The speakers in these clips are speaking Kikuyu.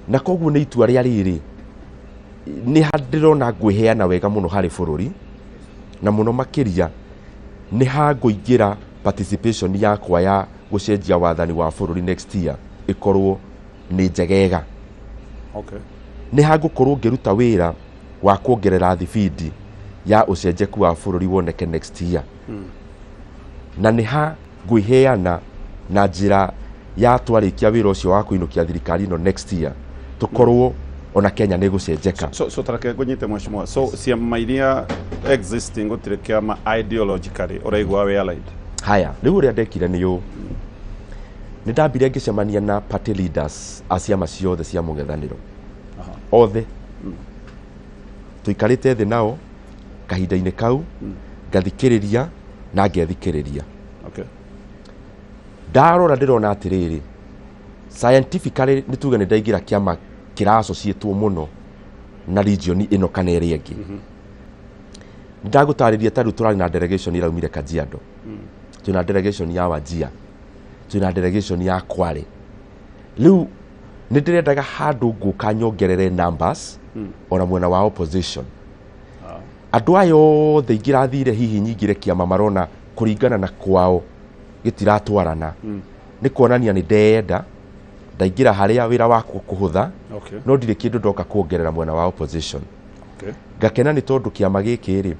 Na koguo nĩ itua rĩa rĩrĩ, nĩ ha ndĩrona ngwĩheana wega mũno harĩ bũrũri, na mũno makĩria nĩ ha ngũingĩra participation yakwa ya gũcenjia wathani wa bũrũri next year ĩkorwo nĩ njegega. Nĩ ha ngũkorwo ngĩruta wĩra wa kuongerera thibindi ya ũcenjeku wa bũrũri woneke next year. Na nĩ ha ngwĩheana na njĩra ya twarĩkia wĩra ũcio wa kũinũkia thirikari ĩno next year, tũkorwo ona Kenya nĩ gũcenjeka. So tareke ngũnyite, mheshimiwa. So ciama iria existing, gũtirĩ kĩama ideologically ũraigua wĩ allied? Haya, rĩu ũrĩa ndekire nĩ ũũ: nĩ ndambire ngĩcemania na party leaders a ciama ciothe cia mũng'ethanĩro othe. Tũikarĩte thĩ nao kahinda-inĩ kau, ngathikĩrĩria na ngethikĩrĩria. Ndarora ndĩrona atĩrĩrĩ, scientifically nĩ tuge nĩ ndaingĩra kĩama kĩrassociatwo mũno na region ĩno kana ĩrĩa ĩngĩ. Nĩ ndagũtarĩria, ta rĩu tũrarĩ na delegation ĩraumire Kajiado, twĩna delegation ya Wajir, twĩna delegation ya Kwale. Rĩu nĩ ndĩrendaga handũ ngũka nyongerere numbers ona mwena wa opposition. Andũ aya othe ingĩrathire hihi nyingĩre kĩama marona kũringana na kwao gĩtiratwarana, nĩ kuonania nĩ ndeyenda ndaingĩra harĩa wĩra wakwa kũhũtha, no ndirĩ kĩndũ ndoka kuongerera mwena wa opposition. Ngakena nĩ tondũ kĩama gĩkĩ rĩ,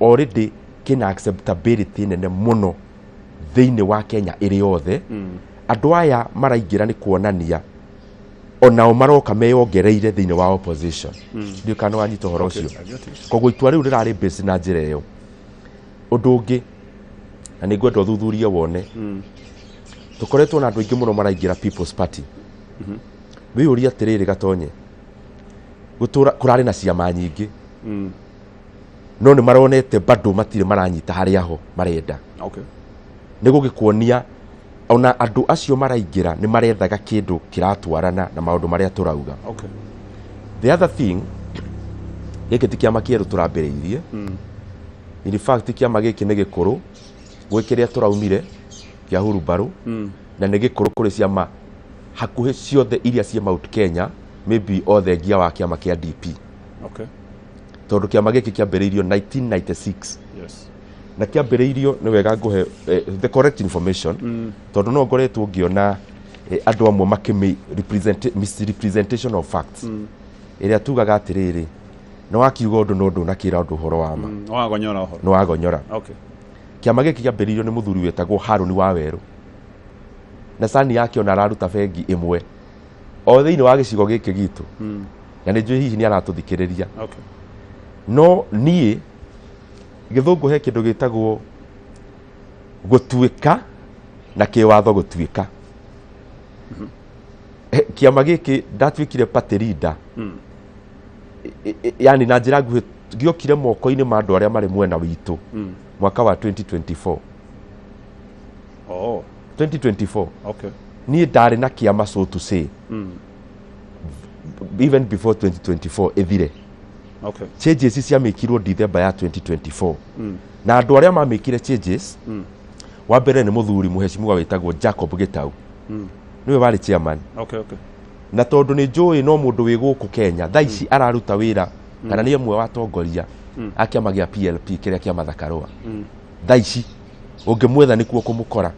already kĩna acceptability nene mũno thĩinĩ wa Kenya ĩrĩ yothe. Andũ aya maraingĩra nĩ kuonania onao maroka meyongereire thĩinĩ wa opposition. Ndiũ kana wanyita ũhoro ũcio. I get it. Koguo itua rĩu rĩrarĩ based na njĩra ĩyo. Ũndũ ũngĩ na nĩ ngwenda ũthuthurie wone, tũkoretwo na andũ aingĩ mũno maraingĩra People's Party. Wĩyũrie atĩrĩrĩ, Gatonye, gũtũra kũrarĩ na ciama nyingĩ, no nĩ maronete bado matirĩ maranyita harĩa ho marenda. Nĩ gũgĩkuonia ona andũ acio maraingĩra nĩ marethaga kĩndũ kĩratwarana na maũndũ marĩa tũrauga. The other thing, gĩkĩ ti kĩama kĩerũ tũrambĩrĩirie. In fact, kĩama gĩkĩ nĩ gĩkũrũ gwĩ kĩrĩa tũraumire kĩa hurumbarũ, na nĩ gĩkũrũ kũrĩ ciama hakuhĩ ciothe iria ciĩ Mount Kenya, maybe othe ngia wa kĩama kĩa DP, tondũ kĩama gĩkĩ kĩambĩrĩirio 1996. Na kĩambĩrĩirio nĩ wega ngũhe the correct information, tondũ no ngoretwo ngĩona andũ amwe makĩmĩ misrepresentation of facts, ĩrĩa tugaga atĩrĩrĩ, nĩ wakiuga ũndũ no ndũnakĩra ũndũ ũhoro wa ma. Wagonyora ũhoro. Nĩ wagonyora. Kĩama gĩkĩ kĩambĩrĩirio nĩ mũthuri wetagwo Harũni wa Werũ, na cani yake ona araruta bengi ĩmwe o thĩinĩ wa gĩcigo gĩkĩ gitũ, na nĩ njũĩ hihi nĩ aratũthikĩrĩria. No niĩ gĩthũngũ he kĩndũ gĩtagwo gũtuĩka na kĩwatho gũtuĩka. Kĩama gĩkĩ ndatuĩkire party leader, yani na njĩra nguhĩ gĩokire moko-inĩ ma andũ arĩa marĩ mwena witũ mwaka wa 2024. 2024. Niĩ ndarĩ na kĩama, so to say, even before 2024 ĩthire. Changes ciamĩkirwo December ya 2024, na andũ arĩa mamĩkire changes, wa mbere nĩ mũthuri mũheshimiwa wĩtagwo Jacob Gĩtau, nĩwe warĩ chairman. Na tondũ nĩ njũĩ no mũndũ wĩ gũkũ Kenya thaa ici araruta wĩra kana nĩ ĩmwe wa atongoria a kĩama gĩa PLP kĩrĩa kĩa Martha Karũa, thaa ici ũngĩmwetha nĩkuo kũmũkora.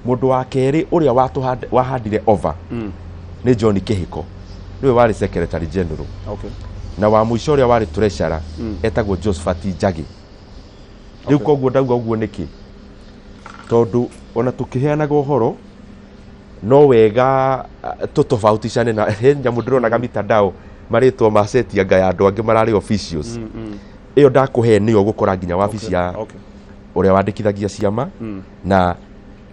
Mũndũ wa kerĩ ũrĩa wahandire over nĩ John Kĩhĩko, nĩwe warĩ secretary general. Na wa mũico ũrĩa warĩ treasurer etagwo Josephat Njagi rĩu. Koguo ndauga ũguo nĩkĩ? Tondũ ona tũkĩheanaga ũhoro no wega tũtofauticane na he nyamũ ndĩronaga mitandao, marĩtwa ma setianga ya andũ angĩ mararĩ officials. Ĩyo ndakũhe nĩyo ũgũkora nginya wabici ya ũrĩa wandĩkithagia ciama. Na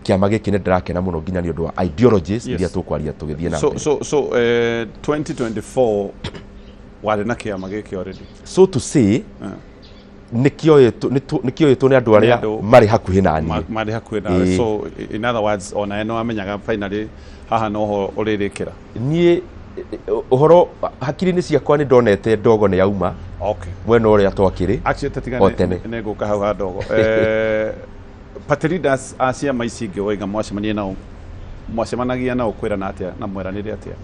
kĩama gĩkĩ nĩ ndĩrakena mũno nginya nĩ ũndũ wa ideologies iria tũkwaria tũgĩthiĩ na mbere. So 2024 warĩ na kĩama gĩkĩ already? So to say, nĩkĩoĩtwo nĩ andũ arĩa andũ marĩ hakuhĩ na niĩ. Marĩ hakuhĩ nawe. Ĩĩ. So in other words, ona ĩno amenyaga finally haha noho ũrĩrĩkĩra. Niĩ ũhoro hakiri-inĩ ciakwa nĩ ndonete ndogo nĩ yauma mwena ũrĩa twakĩrĩ Actually, tatiga o tene. Nĩ ngũka hau ha ndogo. Party leaders a ciama ici ingĩ waiga mwacemanie nao, mwacemanagia nao kwĩrana atĩa na mweranĩre atĩa?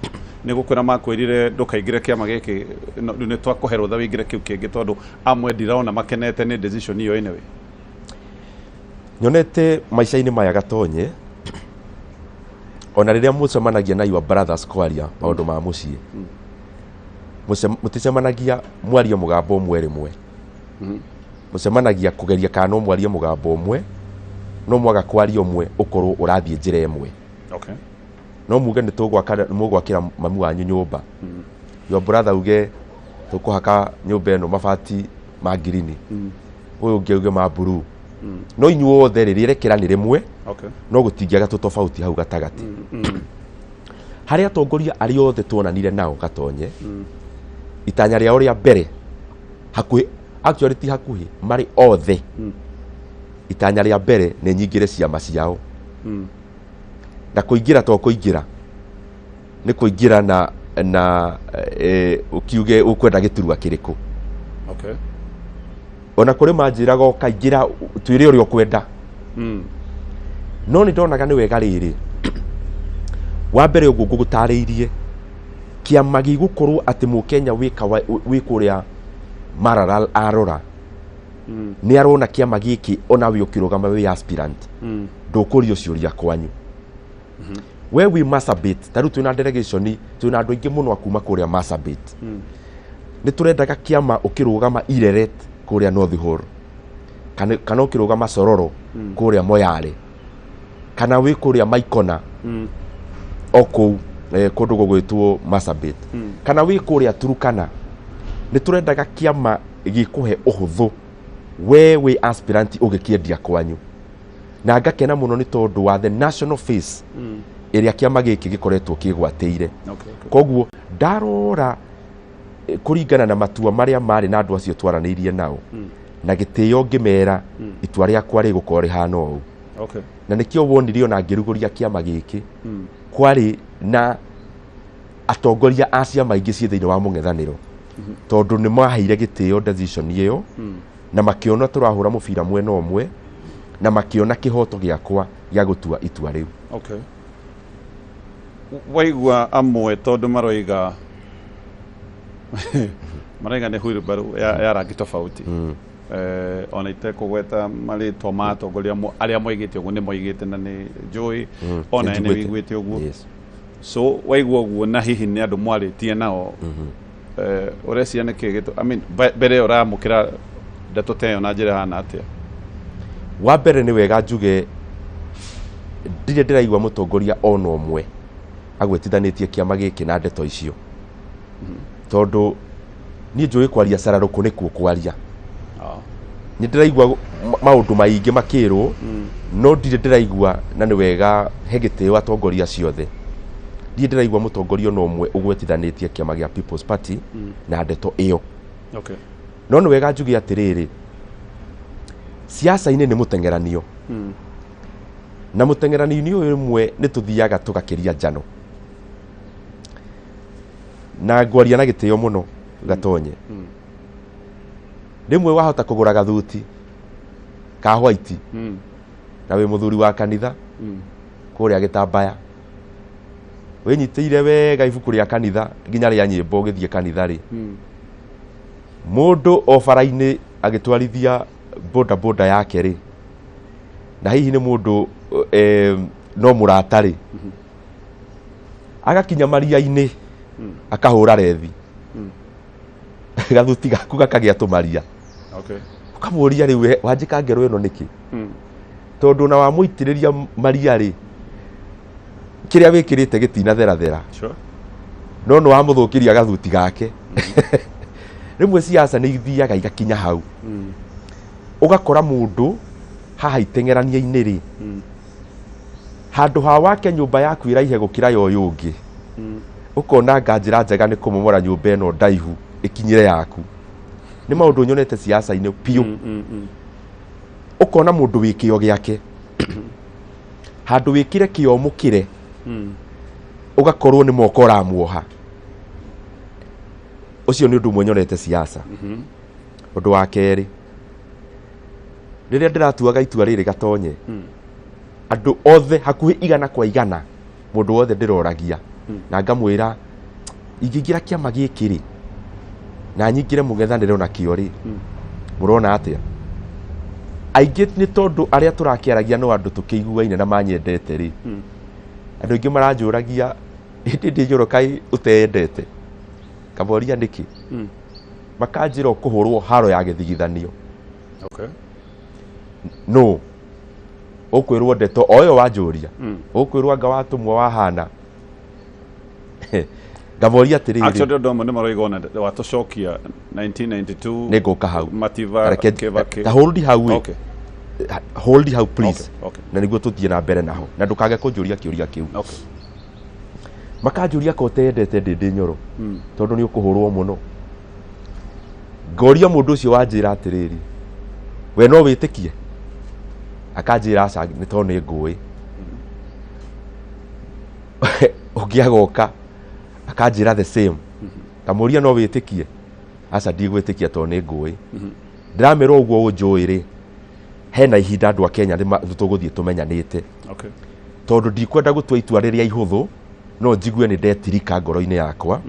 Nĩ gũkwĩra makwĩrire ndũkaingĩre kĩama gĩkĩ, rĩu nĩ twakũhe rũtha wĩingĩre kĩu kĩngĩ, tondũ amwe ndirona makenete nĩ decision ĩyo anyway. Nyonete maica-inĩ maya, Gatonye, ona rĩrĩa mũcemanagia na your brothers kwaria maũndũ ma mũciĩ, mũticemanagia mwarie mũgambo ũmwe rĩmwe. Mũcemanagia kũgeria kana no mwarie mũgambo ũmwe, no mwaga kwaria ũmwe ũkorwo ũrathiĩ njĩra ĩmwe. No muge nĩ tũgwaka, nĩ mũgwakĩra mami wanyu nyũmba, your brother uge tũkũhaka nyũmba ĩno mabati ma ngirini, ũyũ ũngĩ auge ma blue, no inyuothe rĩ, rĩerekera nĩ rĩmwe. No gũtingĩaga tũtofauti hau gatagatĩ. Harĩ atongoria arĩa othe tuonanire nao, Gatonye, itanya rĩao rĩa mbere hakuhĩ, actually ti hakuhĩ, marĩ othe, itanya rĩa mbere nĩ nyingĩre ciama ciao. Na kũingĩra to kũingĩra, nĩ kũingĩra na ũkiuge ũkwenda gĩturwa kĩrĩkũ. Ona kũrĩ manjĩraga ũkaingĩra twĩre ũrĩa ũkwenda. No nĩ ndonaga nĩ wega rĩrĩ, wa mbere ũguo ngũgũtarĩirie, kĩama gĩgũkorwo atĩ mũkenya wĩ kũrĩa Maralal arora, nĩ arona kĩama gĩkĩ, onawe ũkĩrũgama wĩ aspirant, ndũkũrio ciũria kwanyu. We wĩ Marsabit, ta rĩu twĩna delegation, twĩna andũ aingĩ mũno a kuma kũrĩa Marsabit. Nĩ tũrendaga kĩama ũkĩrũgama Ileret kũrĩa North Hall, kana ũkĩrũgama Sororo kũrĩa Moyale, kana wĩ kũrĩa Maikona, o kũu kũndũ gũgwĩtwo Marsabit, kana wĩ kũrĩa Turukana, nĩ tũrendaga kĩama gĩkũhe ũhũthũ we wĩ aspirant ũgĩkĩendia kwanyu. Na ngakena mũno nĩ tondũ wa the national face ĩrĩa kĩama gĩkĩ gĩkoretwo kĩgwatĩire. Koguo ndarora, kũringana na matua marĩa marĩ na andũ acio twaranĩirie nao, na gĩtĩo ngĩmera itua rĩakwa rĩgũkorwo rĩhana ũũ. Na nĩkĩo wonire ona ngĩrugũria kĩama gĩkĩ, kwarĩ na atongoria a ciama ingĩ ciĩ thĩinĩ wa mũng'ethanĩro, tondũ nĩ maheire gĩtĩo decision ĩyo, na makĩona tũrahũra mũbira mwena ũmwe, na makĩona kĩhoto gĩakwa gĩa gũtua itua rĩu. Okay. Waigua amwe tondũ maroiga nĩ wheelbarrow ya rangi tofauti. Ona itekũgweta marĩtwa ma atongoria arĩa moigĩte ũguo, nĩ moigĩte na nĩ njũĩ ona nĩ nĩnjiguĩte. wĩiguĩte ũguo. Yes. So waigua ũguo, na hihi nĩ andũ mwarĩtie nao, ũreciria nĩ kĩ I mean, mbere ĩyo ũramũkĩra ndeto ta ĩyo na njĩra hana atĩa? Wa mbere nĩ wega njuge ndirĩ ndĩraigua mũtongoria ona ũmwe agwĩtithanĩtie kĩama gĩkĩ na ndeto icio, tondũ niĩ njũĩ kwaria cararũkũ nĩkuo kwaria. Nĩ ndĩraigua maũndũ maingĩ makĩrwo, no ndirĩ ndĩraigua, na nĩ wega he gĩtĩo atongoria ciothe, ndirĩ ndĩraigua mũtongoria ona ũmwe ũgwetithanĩtie kĩama gĩa People's Party na ndeto ĩyo. No nĩ wega njuge atĩrĩrĩ, siasa-inĩ nĩ mũteng'eranio, na mũteng'eranio-inĩ ũyũ rĩmwe nĩ tũthiaga tũgakĩria njano. Na ngwaria na gĩtĩo mũno, Gatonye, rĩmwe wahota kũgũra gathuti ka white, na wĩ mũthuri wa kanitha kũrĩa gĩtambaya, wĩnyitĩire wega ibuku rĩa kanitha nginya rĩa nyĩmbo ũgĩthiĩ kanitha rĩ, mũndũ o bara-inĩ agĩtwarithia boda boda yake rĩ, na hihi nĩ mũndũ no mũrata rĩ, agakinya maria-inĩ, akahũra rethi, gathuti gaku gakagĩa tũmaria. Ũkamũria, rĩu we wanjĩka ngero ĩno nĩkĩ? Tondũ na wamũitĩrĩria maria rĩ, kĩrĩa wĩkĩrĩte gĩtinatherathera. No nĩ wamũthũkĩria gathuti gake. Rĩmwe siasa nĩ ithiaga igakinya hau, ũgakora mũndũ haha iteng'erania-inĩ rĩ, handũ ha wake nyũmba yaku ĩraihe gũkĩra ya ũyũ ũngĩ, ũkona anga njĩra njega nĩ kũmomora nyũmba ĩno ndaihu ĩkinyĩre yaku. Nĩ maũndũ nyonete siasa-inĩ biũ. Ũkona mũndũ wĩ kĩo gĩake, handũ wĩkĩre kĩo mũkĩre, ũgakorwo nĩ moko ũramuoha. Ũcio nĩ ũndũ ũmwe nyonete siasa. Ũndũ wa kerĩ, rĩrĩa ndĩratuaga itua rĩrĩ, Gatonye, andũ othe hakuhĩ 100% mũndũ wothe ndĩroragia na ngamwĩra Ingĩingĩra kĩama gĩkĩ rĩ, na nyingĩre mũng'ethanĩro nakĩo rĩ, mũrona atĩa? Aingĩ nĩ tondũ arĩa tũrakĩaragia no andũ tũkĩiguaine na manyendete rĩ, andũ aingĩ maranjũragia hĩndĩ ndĩ Nyoro kaĩ ũteyendete, kamoria nĩkĩ? Makanjĩra ũkũhũrwo haro ya gĩthigithanio. No ũkwĩrwo ndeto o ĩyo wanjũria, ũkwĩrwo anga watũmwo wahana. Ngamoria atĩrĩrĩ, Actually andũ amwe nĩ maroiga ona watũcokia 1992 nĩ ngũka hau. Mativa Reke Kibaki. ta hold hau ĩ. Hold hau please. Okay. Na nĩguo tũthiĩ na mbere naho, na ndũkage kũnjũria kĩũria kĩu. Makanjũria ko ũteyendete Ndĩndĩ Nyoro, tondũ nĩ ũkũhũrwo mũno. Ngoria mũndũ ũcio wanjĩra atĩrĩrĩ, we no wĩtĩkie? Akanjĩra aca, nĩ tondũ nĩ ngũĩ. Ũngĩ agoka akanjĩra the same, kamũria no wĩtĩkie? Aca, ndigwĩtĩkia tondũ nĩ ngũĩ. Ndĩramĩra ũguo ũnjũĩ rĩ, hena ihinda andũ a Kenya nĩ tũgũthiĩ tũmenyanĩte. Tondũ ndikwenda gũtua itua rĩrĩa ihũthũ, no njigue nĩ ndetirika ngoro-inĩ yakwa,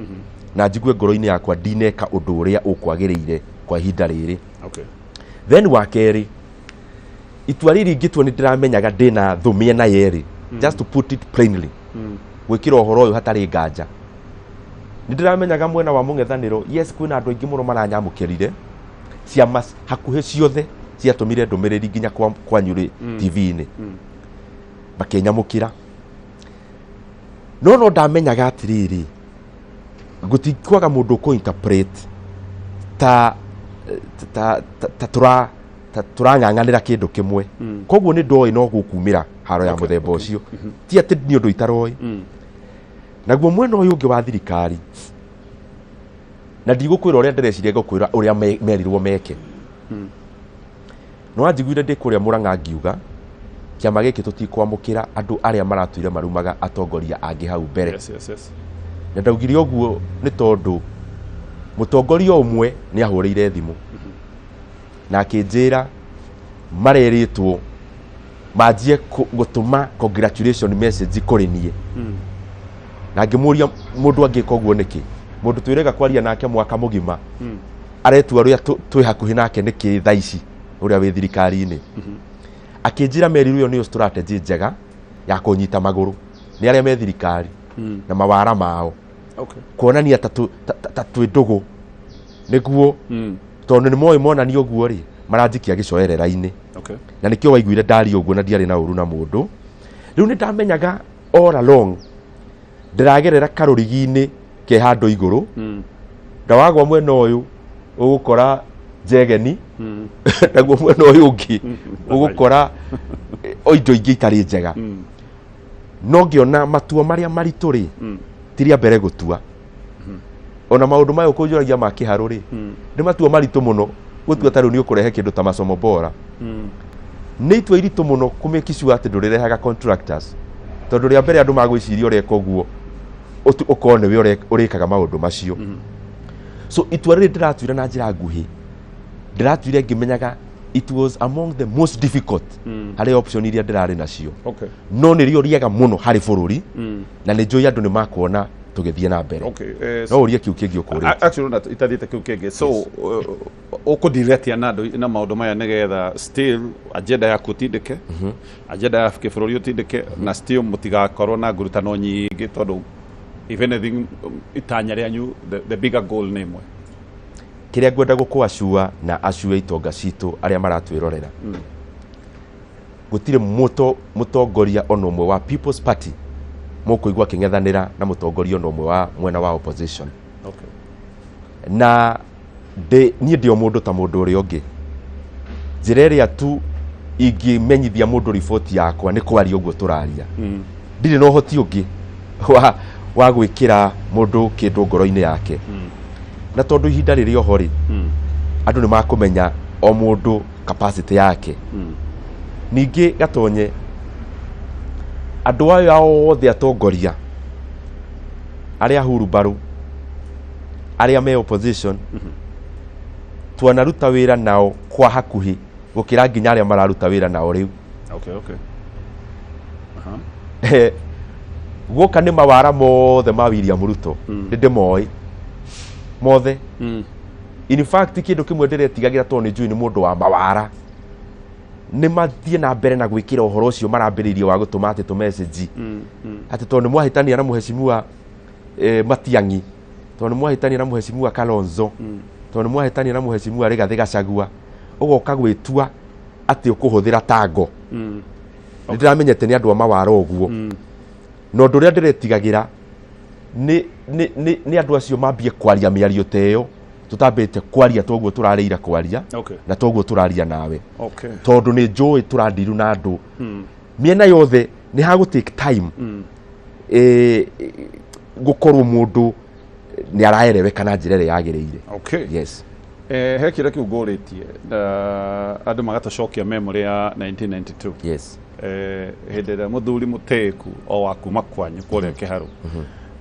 na njigue ngoro-inĩ yakwa ndineka ũndũ ũrĩa ũkwagĩrĩire kwa ihinda rĩrĩ. Then wa kerĩ, itua rĩrĩ ingĩtua nĩ ndĩramenyaga ndĩna thũ mĩena yerĩ. Just to put it plainly, gwĩkĩra ũhoro ũyũ hatarĩ nganja, nĩ ndĩramenyaga mwena wa mũng'ethanĩro, yes, kwĩna andũ aingĩ mũno maranyamũkĩrire, ciama hakuhĩ ciothe ciatũmire ndũmĩrĩri nginya kwanyu rĩ TV-inĩ, makĩnyamũkĩra, no no ndamenyaga atĩrĩrĩ, gũtikwaga mũndũ ũkũ-interpret ta tũra ta tũrang'ang'anĩra kĩndũ kĩmwe. Koguo nĩ ndoĩ no gũkumĩra haro ya mũthemba ũcio, ti atĩ nĩ ũndũ itaroĩ. Naguo mwena ũyũ ũngĩ wa thirikari, na ndigũkwĩra ũrĩa ndĩreciria, ngũkwĩra ũrĩa merirwo meke. No wanjiguire ndĩ kũrĩa Mũrang'a ngiuga kĩama gĩkĩ tũtikwamũkĩra andũ arĩa maratuire marumaga atongoria angĩ hau mbere. Na ndaugire ũguo nĩ tondũ mũtongoria ũmwe nĩ ahũrĩire thimũ na akĩnjĩra marerĩtwo manjie gũtũma congratulation message kũrĩ niĩ. Na ngĩmũria mũndũ angĩka ũguo nĩkĩ, mũndũ twĩrega kwaria nake mwaka mũgima, aretua ũrĩa twĩ hakuhĩ nake nĩkĩ thaa ici ũrĩa wĩ thirikari-inĩ. Akĩnjĩra merirwo ĩyo nĩyo strategy njega ya kũnyita magũrũ nĩ arĩa me thirikari na mawara mao, kuonania ta twĩ ndũgũ, nĩguo tondũ nĩ moĩ monania ũguo rĩ, maranjikia gĩcoerera-inĩ. Na nĩkĩo waiguire ndaria ũguo, na ndiarĩ na ũru na mũndũ. Rĩu nĩ ndamenyaga all along ndĩragerera karũrigi-inĩ ke handũ igũrũ, ndawagwa mwena ũyũ ũgũkora njegeni, naguo mwena ũyũ ũngĩ ũgũkora o indo ingĩ itarĩ njega. No ngĩona matua marĩa maritũ rĩ, ti rĩa mbere gũtua. Ona maũndũ maya ũkũnjũragia ma kĩharũ rĩ, nĩ matua maritũ mũno gũtua. Ta rĩu nĩ ũkũrehe kĩndũ ta masomo bora, nĩ itua iritũ mũno kũmake sure atĩ ndũrĩrehaga contractors, tondũ rĩa mbere andũ magwĩciria ũreka ũguo ũkorwo nĩwe ũrĩkaga maũndũ macio. So itua rĩrĩ ndĩratuire na njĩra nguhĩ, ndĩratuire ngĩmenyaga it was among the most difficult harĩ option iria ndĩrarĩ nacio, no nĩrĩo rĩega mũno harĩ bũrũri, na nĩ njũĩ andũ nĩ makuona tũgĩthiĩ na mbere. No ũrie kĩu kĩngĩ ũkũrĩte. Actually ona itathiĩte kĩu kĩngĩ, so ũkũdeal atĩa na andũ na maũndũ maya nĩgetha still agenda yaku ũtindĩke, agenda ya kĩbũrũri ũtindĩke, na still mũtigakorwo na ngurutano nyingĩ, tondũ if anything itanya rĩanyu, the bigger goal nĩ ĩmwe? Kĩrĩa ngwenda gũkũacua na acue itonga citũ arĩa maratwĩrorera, gũtirĩ mũtongoria ona ũmwe wa People's Party mũkũigua akĩng'ethanĩra na mũtongoria ona ũmwe wa mwena wa opposition. Na niĩ ndĩ o mũndũ ta mũndũ ũrĩa ũngĩ. Njĩra ĩrĩa tu ingĩmenyithia mũndũ riboti yakwa nĩ kwaria ũguo tũraria. Ndirĩ na ũhoti ũngĩ wa gwĩkĩra mũndũ kĩndũ ngoro-inĩ yake. Na tondũ ihinda rĩrĩ oho rĩ, andũ nĩ makũmenya o mũndũ capacity yake. Ningĩ gatonye andũ aya othe atongoria arĩa hurumbarũ, arĩa me opposition, twanaruta wĩra nao kwa hakuhĩ gũkĩra nginya arĩa mararuta wĩra nao rĩu. Guoka nĩ mawara mothe ma William Ruto, nĩ ndĩmoĩ mothe. In fact, kĩndũ kĩmwe ndĩretigagĩra, tondũ nĩ njũĩ nĩ mũndũ wa mawara, nĩ mathiĩ na mbere na gwĩkĩra ũhoro ũcio marambĩrĩirie wa gũtũma atĩ tũ message, atĩ tondũ nĩ mwahĩtania na mũheshimiwa Matiang'i, tondũ nĩ mwahĩtania na mũheshimiwa Kalonzo, tondũ nĩ mwahĩtania na mũheshimiwa Rigathĩ Gachagua, ũgoka gwĩtua atĩ ũkũhũthĩra tango. Nĩ ndĩramenyete nĩ andũ a mawara ũguo, na ũndũ ũrĩa ndĩretigagĩra nĩ andũ acio mambie kwaria mĩario ta ĩyo tũtambĩte kwaria toguo tũrarĩire kwaria na toguo tũraria nawe, tondũ nĩ njũĩ tũrandiru na andũ mĩena yothe nĩ hagũ take time gũkorwo mũndũ nĩ araereweka na njĩra ĩrĩa yagĩrĩire. Yes. He kĩũria kĩu ngũrĩtie na andũ magatũcokia memory ya 1992, hĩndĩ ĩrĩa mũthuri mũtĩĩku o wa kuma kwanyu kũrĩa Kĩharũ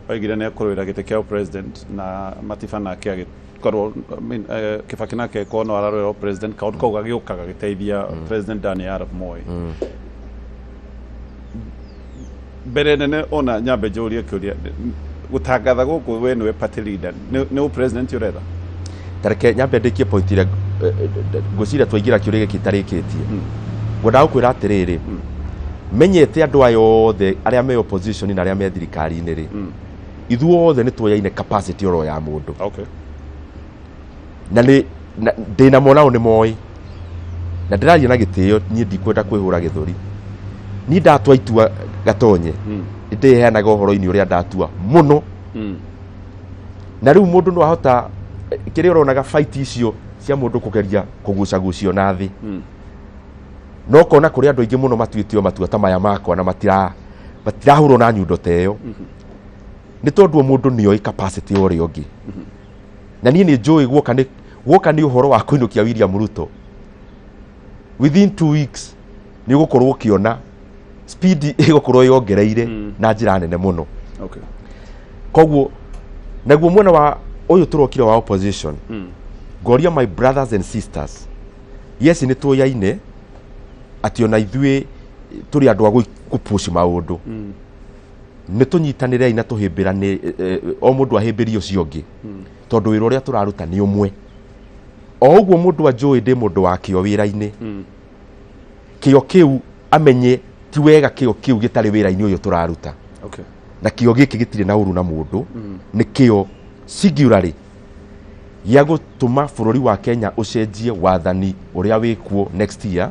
oigire nĩ ekũrũĩra gĩtĩ kĩa president, na Matiba nake agĩkorwo, I mean, Kibaki nake agĩkorwo no ararũĩra president, kaũndũ kau gagĩũka gagĩteithia President Daniel Arap Moi. Mbere nene ona nyambe njũrie kĩũria, gũtangatha gũkũ we nĩwe party leader, nĩ president ũretha? Tareke nyambe ndĩkie point ĩrĩa ngwĩciria twaingĩra kĩũria gĩkĩ itarĩkĩtie. Ngwendaga gũkwĩra atĩrĩrĩ, menyete andũ aya othe arĩa me opposition na arĩa me thirikari-inĩ rĩ, ithuothe nĩ tuoyaine capacity oro ya mũndũ. Na nĩ ndĩna monao nĩ moĩ na ndĩraria na gĩtĩo. Niĩ ndikwenda kwĩhũra gĩthũri. Niĩ ndatua itua, Gatonye, nĩ ndĩheanaga ũhoro-inĩ ũrĩa ndatua mũno. Na rĩu mũndũ no ahota kĩrĩa ũronaga fight icio cia mũndũ kũgeria kũgucagucio na thĩ, no kona kũrĩ andũ aingĩ mũno matuĩte o matua ta maya makwa na matirahũrwo na nyundo ta ĩyo, nĩ tondũ o mũndũ nĩ oĩ capacity ya ũrĩa ũngĩ. Na niĩ nĩ njũĩ guoka nĩ ũhoro wa kũinũkia William Ruto within 2 weeks, nĩ ũgũkorwo ũkĩona speed ĩgũkorwo yongereire na njĩra nene mũno. Koguo naguo mwena wa ũyũ tũrokire wa opposition, ngoria my brothers and sisters, yes, nĩ tũyaine atĩ ona ithuĩ tũrĩ andũ a gũpush maũndũ, nĩ tũnyitanĩrei na tũhĩmbĩrane, o mũndũ ahĩmbĩrie ũcio ũngĩ, tondũ wĩra ũrĩa tũraruta nĩ ũmwe. O ũguo mũndũ anjũĩ ndĩ mũndũ wa kĩo wĩra-inĩ, kĩo kĩu amenye ti wega kĩo kĩu gĩtarĩ wĩra-inĩ ũyũ tũraruta. Na kĩo gĩkĩ gĩtirĩ na ũru na mũndũ, nĩ kĩo singularly gĩa gũtũma bũrũri wa Kenya ũcenjie wathani ũrĩa wĩkuo next year,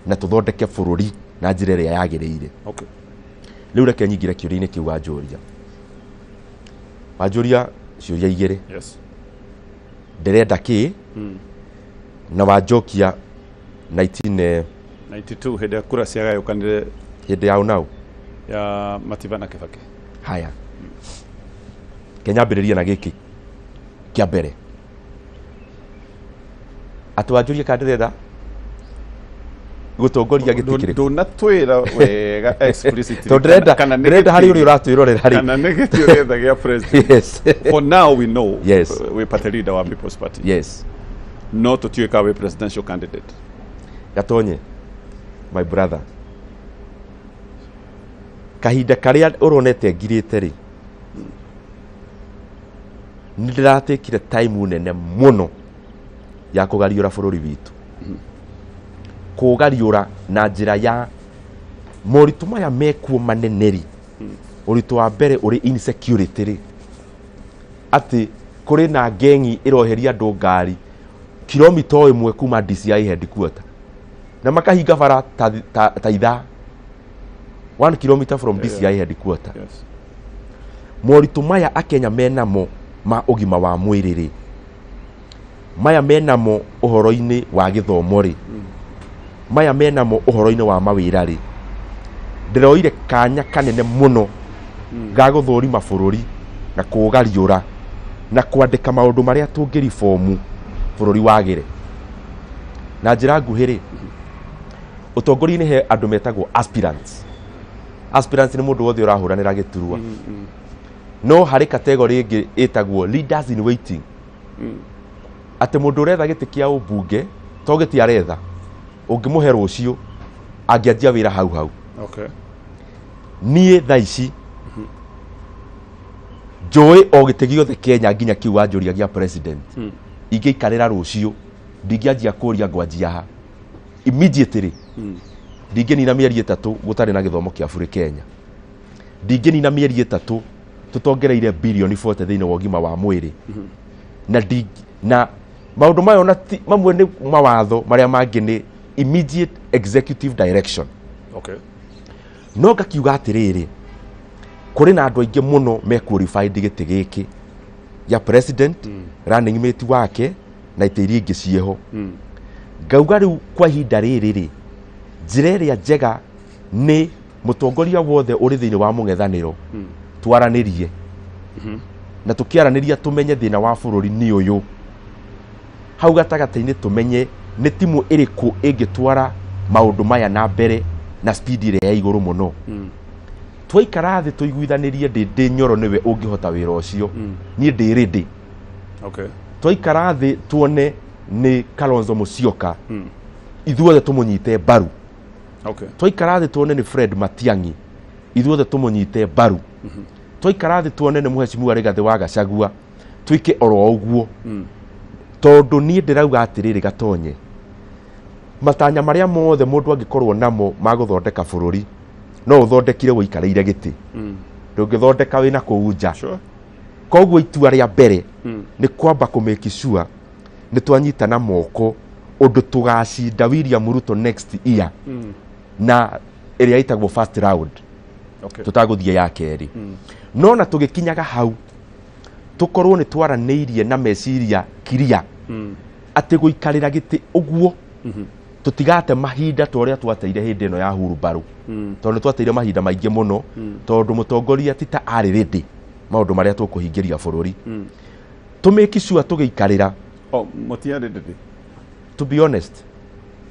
na tũthondeke bũrũri na njĩra ĩrĩa yagĩrĩire. Rĩu reke nyingĩre kĩũria-inĩ kĩu wanjũria. Wanjũria ciũria igĩrĩ. Ndĩrenda kĩ, na wanjokia 19 92 hĩndĩ ya kura ciagayũkanire. Hĩndĩ ya ũnau. Ya Matiba na Kibaki. Haya, kenya ambĩrĩrie na gĩkĩ kĩa mbere, atĩ wanjũria kana ndĩrenda gũtongoria gĩtĩ kĩrĩkũ. Ndũnatwĩra wega explicitly. Tondũ ndĩrenda Kana nĩ ndĩrenda harĩ gĩtĩ- ũrĩa ũratwĩrorera rĩ. Kana nĩ gĩtĩ ũretha gĩa president. For now we know wĩ party leader wa People's Party, no tũtiũĩ kana wĩ presidential candidate. Gatonye, my brother, kahinda karĩa ũronete ngirĩte rĩ, nĩ ndĩratekire time nene mũno ya kũgariũra bũrũri witũ, kũgariũra na njĩra ya moritũ maya mekuo manene rĩ. Ũritũ wa mbere ũrĩ insecurity rĩ, atĩ kũrĩ na ngengi ĩroheria andũ ngari kilomita o ĩmwe kuma DCI headquarter na makahinga bara ta ithaa, 1 kilometer from DCI headquarter. Moritũ maya akenya menamo ma ũgima wa mwĩrĩ rĩ, maya menamo ũhoro-inĩ wa gĩthomo rĩ, maya menamo ũhoro-inĩ wa mawĩra rĩ, ndĩroire kanya kanene mũno ga gũthũrima bũrũri na kũũgariũra na kwandĩka maũndũ marĩa tũngĩribomu bũrũri wagĩre. Na njĩra nguhĩ rĩ, ũtongoria-inĩ he andũ metagwo aspirants. Aspirants nĩ mũndũ wothe ũrahũranĩra gĩturwa, no harĩ category ĩngĩ ĩtagwo leaders in waiting, atĩ mũndũ ũretha gĩtĩ kĩa ũmbunge to gĩtĩ aretha, ũngĩmũhe rũciũ angĩanjia wĩra hau hau. Niĩ thaa ici Njũĩ o gĩtĩ gĩothe Kenya nginya kĩu wanjũria gĩa president. Ingĩikarĩra rũciũ ndingĩanjia kũria ngwanjia ha immediately. Ndingĩnina mĩeri 3 gũtarĩ na gĩthomo kĩa bũrĩ Kenya. Ndingĩnina mĩeri 3 tũtongereire bilioni 40 thĩinĩ wa ũgima wa mwĩrĩ. Na maũndũ mayo na mamwe nĩ mawatho marĩa mangĩ nĩ immediate executive direction. Okay. No ngakiuga atĩrĩrĩ, kũrĩ na andũ aingĩ mũno me qualified gĩtĩ gĩkĩ ya president, running mate wake na itĩ iria ingĩ ciĩho. Ngauga rĩu kwa ihinda rĩrĩ rĩ, njĩra ĩrĩa njega nĩ mũtongoria wothe ũrĩ thĩinĩ wa mũng'ethanĩro twaranĩrie. Na tũkĩaranĩria tũmenye thĩna wa bũrũri nĩ ũyũ. Hau gatagatĩ-inĩ tũmenye nĩ timu ĩrĩkũ ĩngĩtwara maũndũ maya na mbere na speed ĩrĩa ya igũrũ mũno. Twaikara thĩ tũiguithanĩrie Ndĩndĩ Nyoro nĩwe ũngĩhota wĩra ũcio. Niĩ ndĩ ready. Okay. Twaikara thĩ tuone nĩ Kalonzo Musyoka. Ithuothe tũmũnyite mbaru. Okay. Twaikara thĩ tuone nĩ Fred Matiang'i. Ithuothe tũmũnyite mbaru. Twaikara thĩ tuone nĩ Mheshimiwa Rigathĩ wa Gachagua. Twĩke oro ũguo. Tondũ niĩ ndĩrauga atĩrĩrĩ Gatonye, matanya marĩa mothe mũndũ angĩkorwo namo ma gũthondeka bũrũri no ũthondekire ũikarĩire gĩtĩ. Ndũngĩthondeka wĩna kũu nja. Sure. Koguo itua rĩa mbere nĩ kwamba kũ make sure nĩ twanyitana moko ũndũ tũgacinda William Ruto next year. Na ĩrĩa ĩtagwo first round. Okay. Tũtagũthiĩ ya kerĩ. No na tũgĩkinyaga hau tũkorwo nĩ twaranĩirie na meciria kiria atĩ gũikarĩra gĩtĩ ũguo tũtigate mahinda ta ũrĩa twateire hĩndĩ ĩno ya hurumbarũ. Tondũ nĩ twateire mahinda maingĩ mũno, tondũ mũtongoria ti ta arĩ ready maũndũ marĩa tũkũhingĩria bũrũri. Tũmake sure tũgĩikarĩra. Oh, mũtiarĩ ready? To be honest.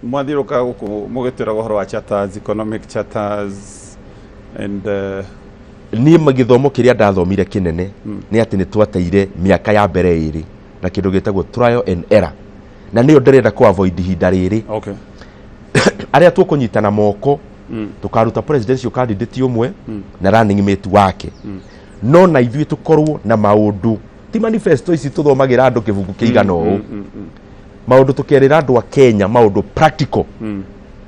Mwathiũrũrũkaga gũkũ mũgĩtwĩraga ũhoro wa charters, economic charters and Niĩ gĩthomo kĩrĩa ndathomire kĩnene nĩ atĩ nĩ twateire mĩaka ya mbere ĩrĩ na kĩndũ gĩtagwo trial and error, na nĩyo ndĩrenda kũ avoid ihinda rĩrĩ. Okay. Arĩa tũkũnyitana moko tũkaruta presidential candidate ũmwe na running mate wake. No na ithuĩ tũkorwo na maũndũ ti manifesto ici tũthomagĩra andũ kĩbuku kĩigana ũũ. Maũndũ tũkerĩra andũ a Kenya maũndũ practical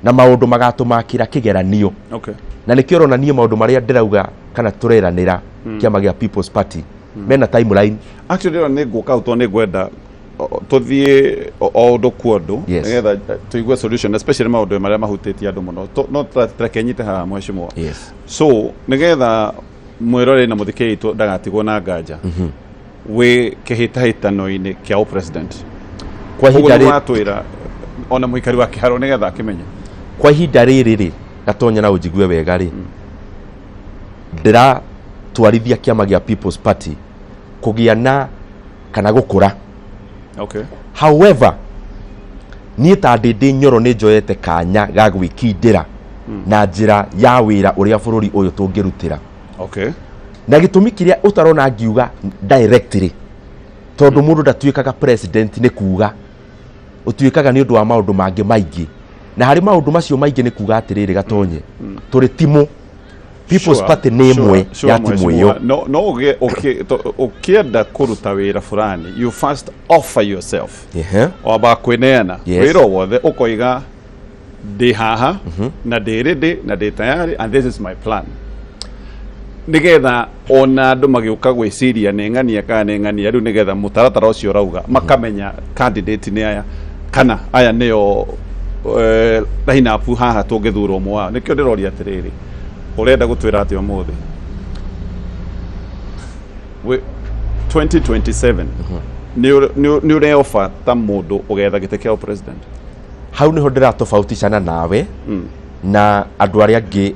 na maũndũ magatũmakĩra kĩgeranio. Okay. Na nĩkĩo ũrona niĩ maũndũ marĩa ndĩrauga kana tũreranĩra kĩama gĩa People's Party mena timeline. Actually ĩno nĩ ngũka hau tondũ nĩ ngwenda tũthiĩ o ũndũ kwa ũndũ nĩgetha tũigue solution, especially maũndũ marĩa mahutĩtie andũ mũno. No reke nyite haha mheshimiwa. Yes. So nĩgetha mwĩroreri na mũthikĩrĩria witũ ndagatigwo na nganja, wĩ kĩhĩtahĩtano-inĩ kĩa president kwa ihinda rĩ watwĩra ona mũikari wa kĩharo nĩgetha akĩmenye. Kwa ihinda rĩrĩ rĩ Gatonya na ũnjigue wega rĩ, ndĩratwarithia kĩama gĩa People's Party kũgĩa na kana gũkũra. Okay. However, niĩ ta Ndĩndĩ Nyoro nĩ njoete kanya ga gwĩkindĩra na njĩra ya wĩra ũrĩa bũrũri ũyũ tũngĩrutĩra. Okay. Na gĩtũmi kĩrĩa ũtarona ngiuga directly, tondũ mũndũ ndatuĩkaga president nĩ kuga, ũtuĩkaga nĩ ũndũ wa maũndũ mangĩ maingĩ. Na harĩ maũndũ macio maingĩ nĩ kuga atĩrĩrĩ Gatonye, tũrĩ timu People's Party nĩ ĩmwe ya timu ĩyo. No ũkĩenda kũruta wĩra fulani, you first offer yourself. Wamba kwĩneana wĩra wothe ũkoiga ndĩ haha na ndĩ ready na ndĩ tayari and this is my plan, nĩgetha ona andũ magĩũka gwĩciria nĩ ng'ania kana nĩ ng'ania rĩu, nĩgetha mũtaratara ũcio ũrauga makamenya candidate nĩ aya kana aya nĩo line up haha tũngĩthura ũmwe wao. Nĩkĩo ndĩroria atĩrĩrĩ, ũrenda gũtwĩra atĩa ũmũthĩ? 2027 nĩ ũreoba ta mũndũ ũgetha gĩtĩ kĩa president? Hau nĩho ndĩratofauticana nawe na andũ arĩa angĩ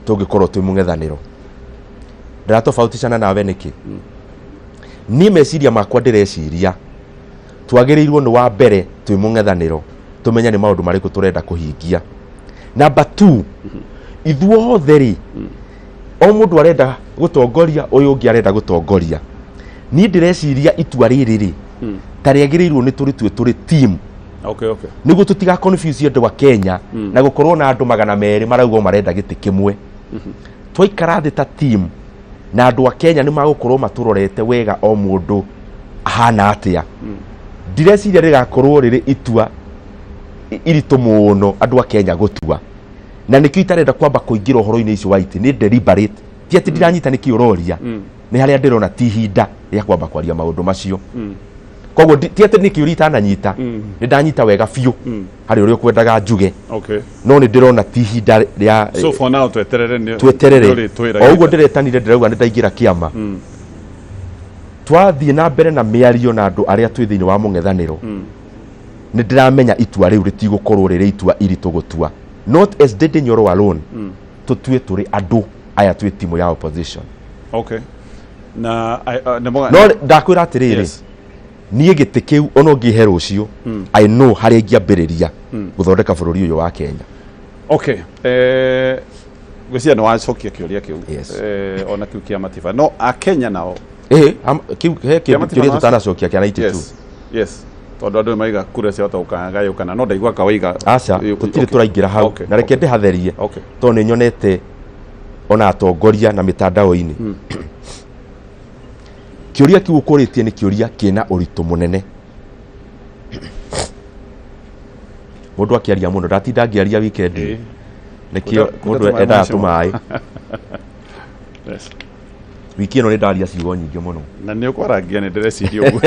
tũngĩkorwo twĩ mũng'ethanĩro. Ndĩratofauticana nawe nĩkĩ? Niĩ meciria makwa ndĩreciria twagĩrĩirwo nĩ wa mbere twĩ mũng'ethanĩro tũmenye nĩ maũndũ marĩkũ tũrenda kũhingia. Number 2, ithuothe rĩ, o mũndũ arenda gũtongoria, ũyũ ũngĩ arenda gũtongoria. Niĩ ndĩreciria itua rĩrĩ rĩ, ta rĩagĩrĩirwo nĩ tũrĩtue tũrĩ team. Okay, okay. Nĩguo tũtiga confuse andũ a Kenya na gũkorwo na andũ 200 marauga marenda gĩtĩ kĩmwe. Twaikara thĩ ta team, Na andũ a Kenya nĩ magũkorwo matũrorete wega o mũndũ ahana atĩa. Ndireciria rĩgakorwo rĩrĩ itua iritũ mũno andũ a Kenya gũtua, na nĩkĩo itarenda kwamba kũingĩra ũhoro-inĩ ũcio wa itĩ. Nĩ deliberate, ti atĩ ndiranyita nĩkĩ ũroria, nĩ harĩa ndĩrona ti ihinda rĩa kwamba kwaria maũndũ macio. Koguo ti atĩ nĩ kĩũria itananyita, nĩ ndanyita wega biũ harĩ ũrĩa ũkwendaga njuge, no nĩ ndĩrona ti ihinda rĩa. So for now tweterere nĩ Tweterere. Nĩ o ũguo ndĩretanire, ndĩrauga nĩ ndaingĩra kĩama, twathiĩ na mbere na mĩario na andũ arĩa twĩ thĩinĩ wa mũng'ethanĩro, nĩ ndĩramenya itua rĩu rĩtigũkorwo rĩrĩ itua iritũ gũtua, not as Ndindi Nyoro alone, tũtue tũrĩ andũ aya twĩ timu ya opposition. Okay, na nĩ No ndakwĩra atĩrĩrĩ, niĩ gĩtĩ kĩu ona ũngĩhe rũciũ, I know harĩa ingĩambĩrĩria gũthondeka bũrũri ũyũ wa Kenya. Okay, ngwĩciria nĩ wacokia kĩũria kĩu. Yes. Ona kĩu kĩa Matiba, no akenya nao? Ĩhĩ, kĩu he Kĩa Matiba kĩũria tũtanacokia kĩa 92. Yes, tondũ andũ maiga kura ciahota gũkagayũkana, no ndaigua kawaiga. Aca, tũtirĩ tũraingĩra hau. Na reke ndĩhatherie, tondũ nĩ nyonete ona atongoria na mĩtandao-inĩ. Kĩũria kĩu ũkũrĩtie nĩ kĩũria kĩna ũritũ mũnene. Mũndũ akĩaria mũno, ndatinda ngĩaria weekend. Nĩkĩo Kunda mũndũ tũmaĩ endaga macio. Tũmaĩ. Wiki ĩno nĩ ndaria ciugo nyingĩ mũno. Na nĩ ũkwarangia, nĩ ndĩreciria ũguo.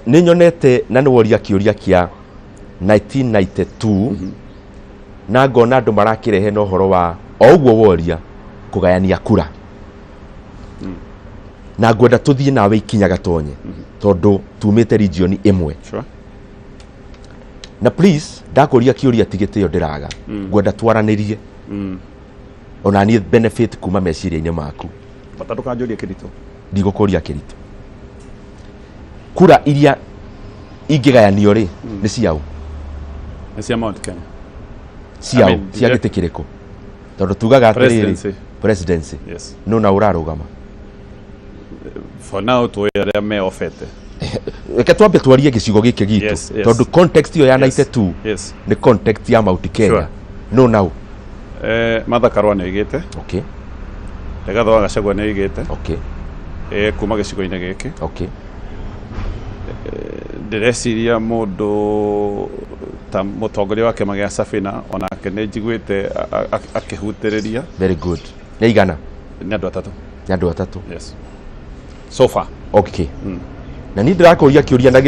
Nĩ nyonete na nĩ woria kĩũria kĩa 1992, na ngona andũ marakĩrehe na ũhoro wa o ũguo woria, kũgayania kura, na ngwenda tũthiĩ nawe ikinya gatonye, tondũ tumĩte region ĩmwe. Na please, ndakũria kĩũria ti gĩtĩo ndĩraga, ngwenda twaranĩrie, ona niĩ benefit kuma meciria-inĩ maku. Bata ndũkanjũrie kĩritũ. Ndigũkũria kĩritũ. Kura iria ingĩgayanio rĩ, nĩ ciaũ? Nĩ cia Mount Kenya. Ciaũ? I mean, Cia gĩtĩ kĩrĩkũ? Tondũ tugaga atĩrĩrĩ, Presidency. Presidency. Yes. No na ũrarũgama? For now tũĩ arĩa me ofete. Reke twambe twarie gĩcigo gĩkĩ gitũ, tondũ context ĩyo ya 92 nĩ context ya Mount Kenya. No now. Martha Karua nĩ oigĩte. Rigathĩ wa Gachagua nĩ oigĩte. Kuma gĩcigo-inĩ gĩkĩ. Ndĩreciria mũndũ ta mũtongoria wa kĩama gĩa Safina onake nĩ njiguĩte akĩhutĩrĩria. Very good. Nĩ igana? Nĩ andũ atatũ. Nĩ andũ atatũ. Yes, so far. Okay, na niĩ ndĩrakũria kĩũria na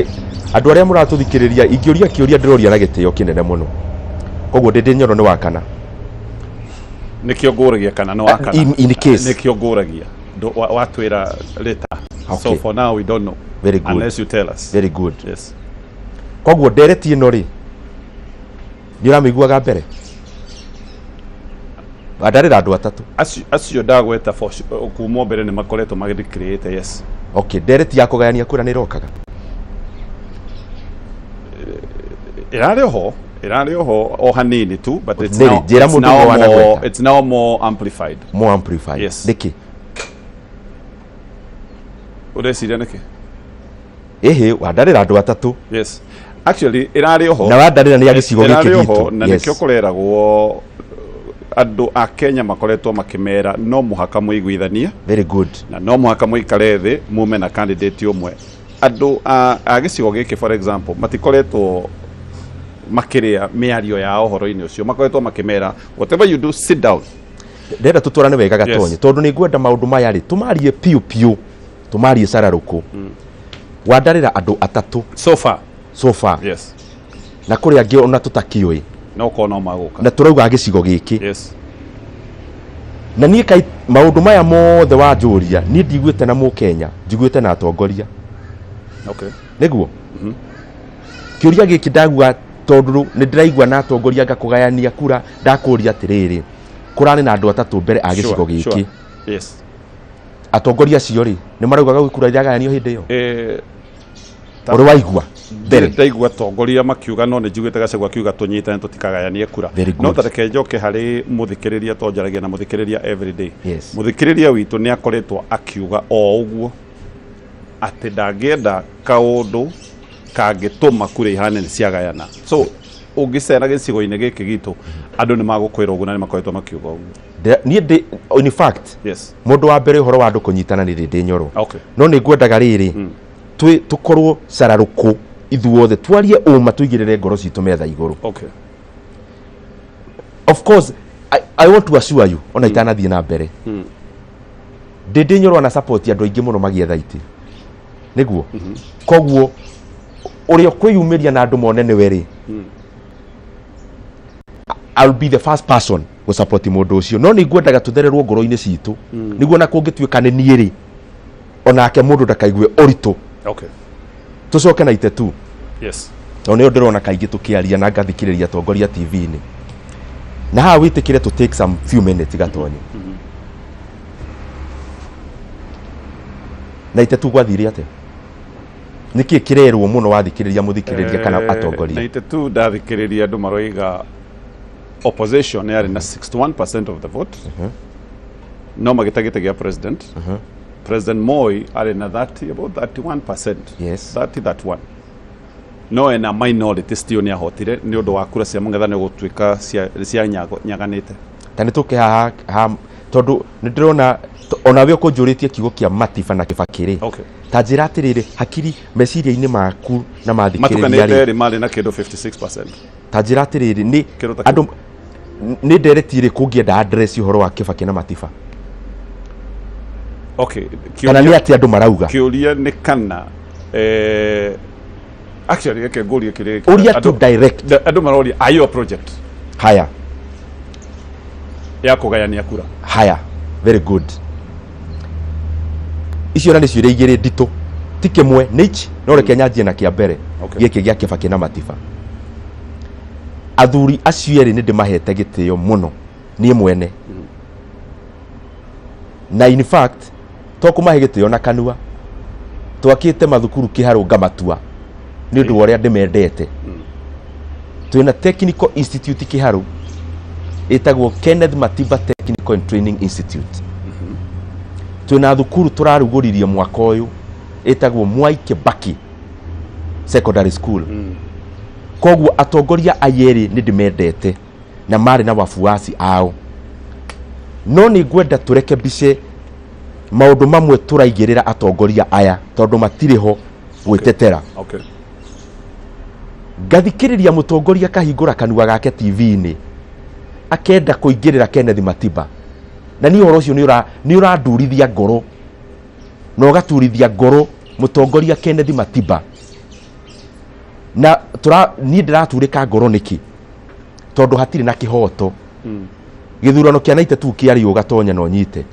andũ arĩa mũratũthikĩrĩria, ingĩũria kĩũria ndĩroria na gĩtĩo kĩnene mũno. Koguo Ndĩndĩ Nyoro nĩ wa kana? Nĩkĩo ngũragia kana nĩ wa kana. In case. Nĩkĩo ngũragia. Watwĩra later. So for now we don't know. Very good. Unless you tell us. Very good. Yes. Koguo ndereti ĩno rĩ, nĩ ũramĩiguaga mbere ndarĩra andũ atatũ? Acio ndagweta for sure, kuma mbere nĩ makoretwo magĩdecreate, yes. Okay, ndereti ya kũgayania kura nĩ ĩrokaga? Ĩrarĩ oho o hanini tu, but it's Nĩrĩ, now, njĩra it's mũndũ now ũmwe more, wanagweta. it's now more amplified. More amplified? Yes. Nĩkĩ? Ũreciria nĩkĩ? Ĩhĩ, wandarĩra andũ atatũ. Yes, actually ĩrarĩ oho. Na wandarĩra nĩ ya gĩcigo gĩkĩ Ĩrarĩ oho gitũ. na nĩkĩo kũreragwo andũ a Kenya makoretwo makĩmera no mũhaka mũiguithanie Very good. Na no mũhaka mũikare thĩ mume na candidate ũmwe. Andũ a gĩcigo gĩkĩ, for example, matikoretwo makĩrĩa mĩario yao ũhoro-inĩ ũcio, makoretwo makĩmera, "Whatever you do, sit down." Ndĩrenda tũtwarane wega gatonye, tondũ nĩ ngwenda maũndũ maya rĩ tũmarie piũ piũ, tũmarie cararũkũ. Wandarĩra andũ atatũ. So far. So far. Yes. Na kũrĩ angĩ ona tũtakĩũĩ. No korwo no magũka. Na tũrauga gĩcigo gĩkĩ. Na niĩ kai maũndũ maya mothe wanjũria, niĩ ndiguĩte na mũkenya, njiguĩte na atongoria. Nĩguo kĩũria gĩkĩ ndagua, tondũ nĩ ndĩraigua na atongoria ngakũgayania kura. Ndakũria atĩrĩrĩ, kũrarĩ na andũ atatũ mbere a gĩcigo gĩkĩ. Atongoria acio rĩ, nĩ maraugaga gwĩ kura iragayanio hĩndĩ ĩyo? Ũrĩ waigua mbere? Ndaigua atongoria makiuga, no nĩ njiguĩte Gachagua akiuga tũnyitane tũtikagayanie kura. Very good. No ta reke njoke harĩ mũthikĩrĩria, to njaragia na mũthikĩrĩria every day. Mũthikĩrĩria witũ nĩ akoretwo akiuga o ũguo atĩ ndangĩenda kaũndũ kangĩtũma kura ihane nĩ ciagayana. So ũngĩcera gĩcigo-inĩ gĩkĩ gitũ, andũ nĩ magũkwĩra ũguo na nĩ makoretwo makiuga ũguo. Niĩ ndĩ, in fact, mũndũ wa mbere ũhoro wa andũ kũnyitana nĩ Ndĩndĩ Nyoro. No nĩ ngwendaga rĩrĩ, tũkorwo cararũkũ ithuothe, twarie ũma, tũigĩrĩre ngoro citũ metha igũrũ. Of course, I want to assure you, ona itanathiĩ na mbere, Ndĩndĩ Nyoro ana support andũ aingĩ mũno magĩetha itĩ, nĩguo koguo ũrĩa ũkwĩyumĩria na andũ mone nĩwe rĩ, I'll be the first person gũsupport mũndũ ũcio. No nĩ ngwendaga tũthererwo ngoro-inĩ citũ, nĩguo na kũngĩtuĩka nĩ niĩ rĩ, onake mũndũ ndakaigue ũritũ. Tũcoke na itetu. Tondũ nĩyo ndĩrona kaingĩ tũkĩaria na ngathikĩrĩria atongoria TV-inĩ, na haha wĩtĩkĩre to take some few minutes, Gatonye. Na itetu gwathire atĩa? Nĩkĩ kĩrerwo mũno wathikĩrĩria mũthikĩrĩria kana atongoria? 92 ndathikĩrĩria andũ maroiga opposition yarĩ na 61% of the vote, no magĩta gĩtĩ gĩa president. President Moi arĩ na 30, about 31%. 30, 31, no ena minority, still nĩ ahotire nĩ ũndũ wa kura cia mũng'ethanĩro gũtuĩka cia nyaganĩte. Ta nĩ tũke haha ha, tondũ nĩ ndĩrona onawe ũkũnjũrĩtie kiugo kĩa Matiba na Kĩbakĩ rĩ, ta njĩra atĩrĩrĩ, hakiri meciria-inĩ maku na mathikĩrĩria matukanĩte rĩ, erĩ marĩ na kĩndũ 56%. Ta njĩra atĩrĩrĩ, nĩ Kĩndũ ta andũ nĩ ndereti ĩrĩkũ ũngĩenda address ũhoro wa Kĩbakĩ na Matiba? Kana nĩ atĩ andũ marauga? Kĩũria nĩ kana actually reke ngũrie kĩrĩa gĩkĩ. Ũria tu direct. Andũ maroria, are you a project Haya. Ya kũgayania kura? Haya, very good. Icio na nĩ ciũria igĩrĩ nditũ, ti kĩmwe nĩ ici, no reke nyanjie na kĩa mbere. Gĩkĩ gĩa Kĩbakĩ na Matiba, athuri acio erĩ nĩ ndĩmahete gĩtĩo mũno niĩ mwene, na in fact to kũmahe gĩtĩo na kanua, twakĩte mathukuru kĩharũ ngamatua nĩ ũndũ wa ũrĩa ndĩmendete. Twĩna Technical Institute Kĩharũ ĩtagwo Kenneth Matiba Technical and Training Institute. Twĩna thukuru tũrarugũririe mwaka ũyũ ĩtagwo Mwai Kibaki Secondary School. Koguo atongoria aya erĩ nĩ ndĩmendete na marĩ na wafuasi ao, no nĩ ngwenda tũrekebice maũndũ mamwe tũraigĩrĩra atongoria aya tondũ matirĩ ho gwĩtetera. Ngathikĩrĩria mũtongoria akahingũra kanua gake TV-inĩ akenda kũingĩrĩra Kenneth Matiba, na niĩ ũhoro ũcio nĩ ũrandurithia ngoro na ũgaturithia ngoro mũtongoria Kenneth Matiba. Na tũra niĩ ndĩraturĩka ngoro nĩkĩ? Tondũ hatirĩ na kĩhoto. Gĩthurano kĩa 92 kĩarĩ ũgatonya na ũnyite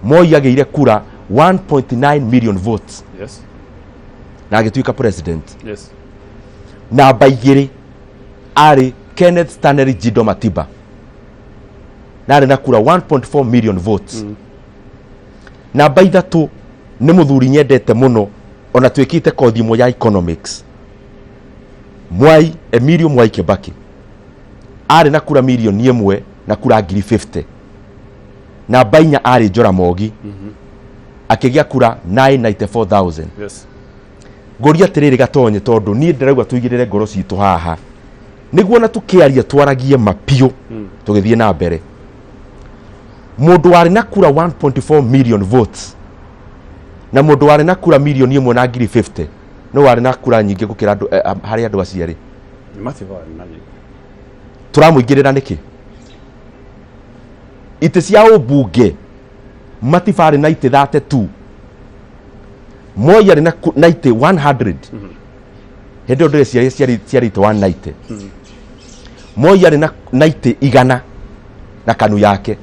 Moi agĩire kura 1.9 million votes na agĩtuĩka president. Namba 2 arĩ Kenneth Stanley Jindo Matiba na arĩ na kura 1.4 million votes. Namba 3 nĩ mũthuri nyendete mũno, ona twĩkĩte kothi ĩmwe ya economics, Mwai Emilio Mwai Kibaki, arĩ na kura mirioni 1 na kura ngiri 50. Namba 4 arĩ Jaramogi, akĩgĩa kura 994,000. Ngũria atĩrĩrĩ, Gatonye, tondũ niĩ ndĩrauga tũigĩrĩre ngoro citũ haha nĩguo na tũkĩaria twaragie mapiũ tũgĩthiĩ na mbere. Mũndũ warĩ na kura 1.4 million votes na mũndũ warĩ na kura mirioni 1 na ngiri 50, no warĩ na kura nyingĩ gũkĩra andũ harĩ andũ acio erĩ? Nĩ Matiba warĩ na nyingĩ. Tũramũingĩrĩra nĩkĩ? Itĩ cia ũmbunge Matiba arĩ na itĩ 32, Moi arĩ na itĩ 100. Hĩndĩ ĩyo ndĩreciria ciarĩ itĩ 190. Moi arĩ na itĩ 100 na kanu yake.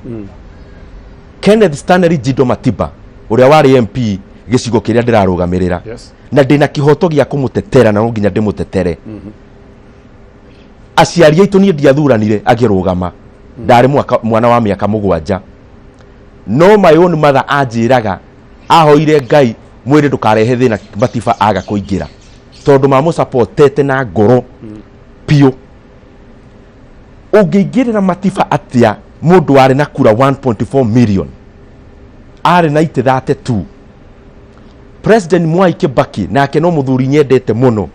Kenneth Stanley Jindo Matiba ũrĩa warĩ MP gĩcigo kĩrĩa ndĩrarũgamĩrĩra, na ndĩna kĩhoto gĩa kũmũtetera na no nginya ndĩmũtetere. Aciari aitũ, niĩ ndiathuranire agĩrũgama, ndarĩ mwana wa mĩaka 7, no my own mother anjĩraga ahoire Ngai mwĩrĩ ndũkarehe thĩna Matiba aga kũingĩra, tondũ mamũsupportete na ngoro piũ. Ũngĩingĩrĩra Matiba atĩa, mũndũ warĩ na kura 1.4 million, arĩ na itĩ 32? President Mwai Kibaki nake no mũthuri nyendete mũno,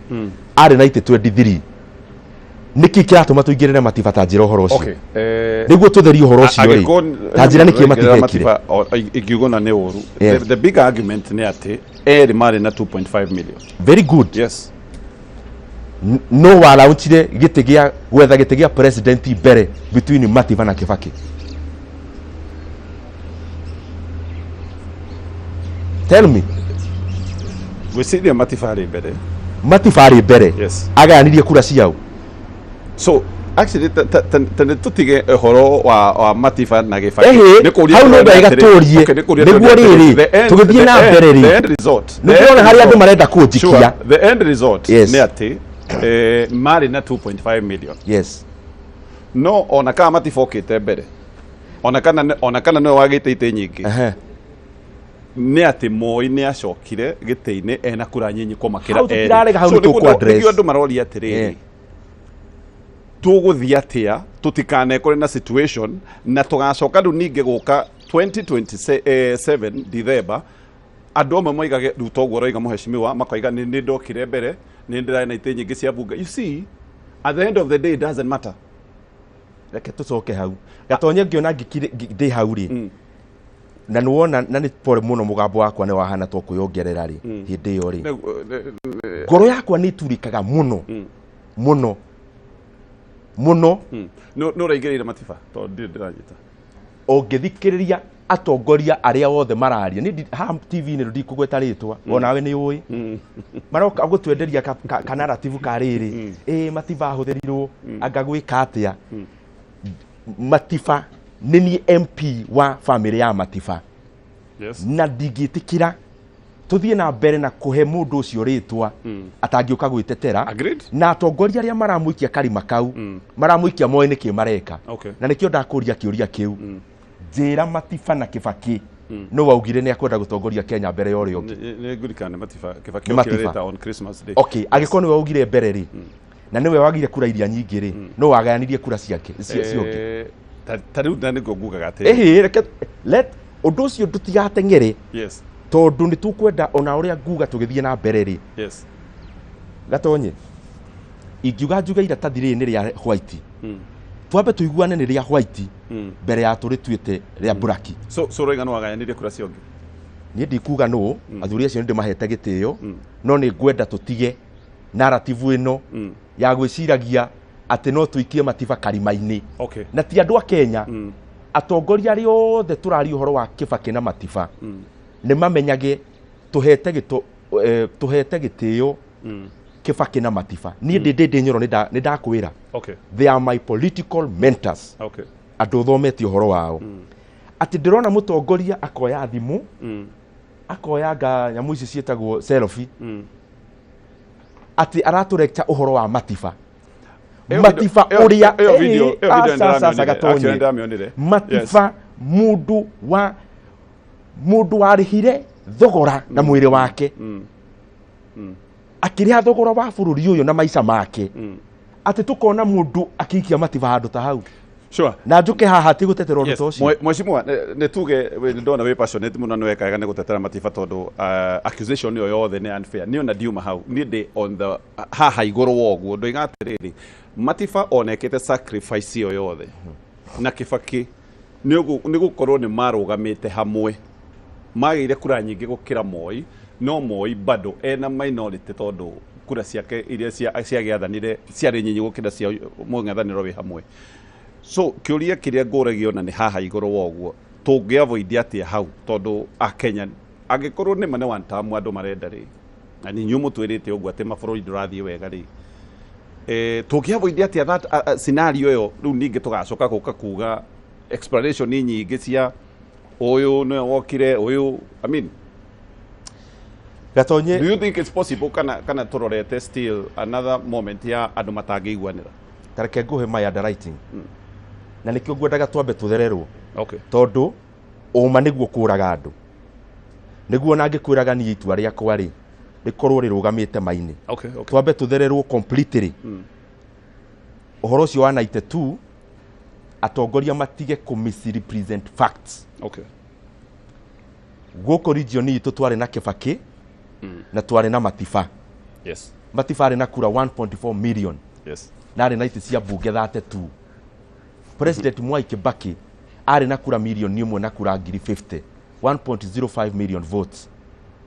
arĩ na itĩ 23. Nĩkĩ kĩratũma tũingĩrĩre Matiba ta njĩra ũhoro ũcio? Nĩguo tũtherie ũhoro ũcio rĩ, ta njĩra nĩkĩ Matiba ekire? Ingiuga nĩ ũru. The big argument nĩ atĩ erĩ marĩ na 2.5 million. Very good. Yes. No walaunchire gĩtĩ gĩa gwetha gĩtĩ gĩa president mbere between Matiba na Kibaki. Tell me. Gwĩciria Matiba arĩ mbere. Matiba arĩ mbere. Yes. Agayanirie kura ciao. So actually ta tutige ũhoro wa Matiba na Kibaki. Hau nĩ ndagĩka tũrie. Nĩguo rĩrĩ tũgĩthiĩ na mbere rĩ. The end result. Nĩguo harĩa andũ marenda kũnjikia. The end result nĩ atĩ marĩ na 2.5 million. Yes. No ona kana Matiba okĩte mbere. Ona kana nĩwe wagĩte itĩ nyingĩ. Nĩ atĩ Moi nĩ acokire gĩtĩ-inĩ ena kura nyinyi kũmakĩra erĩ. So nĩguo andũ maroria atĩrĩrĩ, tũgũthiĩ atĩa tũtikanekore na situation na tũgacoka rĩu ningĩ gũka 2027 December andũ amwe moigage rĩu toguo ũroiga mũheshimiwa, makoiga nĩ ndokire mbere nĩ ndĩrarĩ na itĩ nyingĩ cia bunge. You see, at the end of the day it doesn't matter. Reke tũcoke hau Gatonye, ngĩona ndĩ hau rĩ, na nĩwona na nĩ pore mũno mũgambo wakwa nĩ wahana to kwĩyongerera rĩ hĩndĩ ĩyo rĩ, ngoro yakwa nĩ ĩturĩkaga mũno mũno mũno. Nĩ ũraingĩrĩire Matiba tondũ ndirĩ ndĩranyita. Ũngĩthikĩrĩria atongoria arĩa othe mararia, niĩ haha TV-inĩ ndikũgweta rĩtwa, onawe nĩ ũĩ, maroka gũtwenderia ka narrative ka rĩrĩ, ĩ Matiba ahũthĩrirwo anga gwĩka atĩa. Matiba nĩ niĩ MP wa family ya Matiba. Yes. Na ndingĩtĩkĩra tũthiĩ na mbere na kũhe mũndũ ũcio rĩtwa atangĩũka gwĩtetera. Na atongoria arĩa maramũikia karima kau maramũikia moĩ nĩkĩ mareka. Na nĩkĩo ndakũria kĩũria kĩu. Njĩra Matiba na Kibaki no waugire nĩ akwenda gũtongoria Kenya mbere ya ũrĩa ũngĩ. Nĩ ngũririkana Matiba Kibaki okire on Christmas Day. Okay, angĩkorwo nĩwe waugire mbere rĩ, na nĩwe wagire kura iria nyingĩ rĩ, no wagayanirie kura ciake ciothe. Ta rĩu na nĩguo ngugaga atĩrĩ. Reke let ũndũ ũcio ndũtigateng'ere. Yes. Tondũ nĩ tũkwenda ona ũrĩa nguga tũgĩthiĩ na mbere rĩ. Yes. Gatonye, ingiuga njuge iratathi rĩrĩ nĩ rĩa white. Twambe tũiguane nĩ rĩa white mbere ya tũrĩtuĩte rĩa black. So ũroiga no wagayanirie kura cia ũngĩ? Niĩ ndikuga nũ, athuri acio nĩ ndĩmahete gĩtĩo, no nĩ ngwenda tũtige narrative ĩno ya gwĩciragia atĩ no tũikie Matiba karima-inĩ. Okay. Na ti andũ a Kenya, atongoria arĩa othe tũraria ũhoro wa Kibaki na Matiba nĩ mamenyage tũhete gĩtĩo Kibaki na Matiba. Niĩ ndĩ Nyoro nĩ ndakwĩra. Okay. They are my political mentors. Okay. Andũ thomete ũhoro wao. Atĩ ndĩrona mũtongoria akoya thimũ, akoya nga nyamũ ici ciĩtagwo selfie, atĩ aratũrekta ũhoro wa Matiba. Matiba ũrĩa Matiba mũndũ warĩhire thogora na mwĩrĩ wake, akĩrĩha thogora wa bũrũri ũyũ na maica make, atĩ tũkona mũndũ akĩikia Matiba handũ ta hau. Sure. Na njuke haha ti gũtetera ũndũ ta ũcio. Mheshimiwa, nĩ tuge ndona wĩ passionate mũno nĩ weka wega nĩ gũtetera Matiba tondũ accusation ĩyo yothe nĩ unfair. Niĩ ona ndiuma hau, niĩ ndĩ on the haha igũrũ wa ũguo ndoiga atĩrĩrĩ, Matiba onekĩte sacrifice ĩyo yothe na Kibaki nĩ gũkorwo nĩ marũgamĩte hamwe, magĩire kura nyingĩ gũkĩra Moi, no Moi bado ena minority tondũ kura ciake iria ciagĩathanire ciarĩ nyinyi gũkĩra cia mũng'ethanĩro wĩ hamwe. So kĩũria kĩrĩa ngũragio na nĩ haha igũrũ wa ũguo, tũngĩ avoid atĩa hau tondũ akenya angĩkorwo nĩ ma nĩ one term andũ marenda rĩ, na nĩ inyuĩ mũtwĩrĩte ũguo atĩ mabũrũri ndũrathiĩ wega rĩ, tũngĩ avoid atĩa that scenario ĩyo? Rĩu ningĩ tũgacoka gũka kuga explanation nyingĩ cia ũyũ nĩwe wokire ũyũ, I mean Gatonye, do you think it's possible kana tũrorete still another moment ya andũ matangĩiguanĩra? Tareke nguhe my underwriting. Na nĩkĩo ngwendaga twambe tũthererwo. Okay. Tondũ ũma nĩguo kũraga andũ. Nĩguo ona ngĩkwĩraga niĩ itua rĩakwa rĩ rĩkorwo rĩrũgamĩte ma-inĩ. Okay, okay. Twambe tũthererwo completely. Ũhoro ũcio wa 92 atongoria matige kũ misrepresent facts. Okay. Gũkũ region itũ twarĩ na Kibaki na twarĩ na Matiba. Yes. Matiba arĩ na kura 1.4 million. Yes. Na arĩ na itĩ cia mbunge 32. President Mwai Kibaki arĩ na kura mirioni 1 na kura ngiri 50, 1.05 million votes,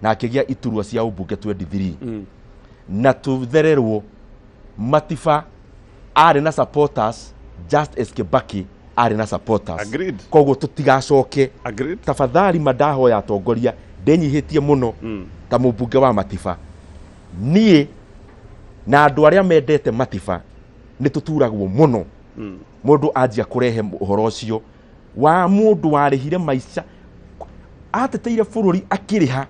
na akĩgĩa iturwa cia ũmbunge 23. Na tũthererwo Matiba arĩ na supporters just as Kibaki arĩ na supporters. Agreed. Koguo tũtigacoke. Agreed. Tafadhali mandahoya atongoria, ndĩnyihĩtie mũno ta mũmbunge wa Matiba, niĩ na andũ arĩa mendete Matiba nĩ tũturagwo mũno mũndũ anjia kũrehe ũhoro ũcio wa mũndũ warĩhire maica, ateteire bũrũri akĩrĩha.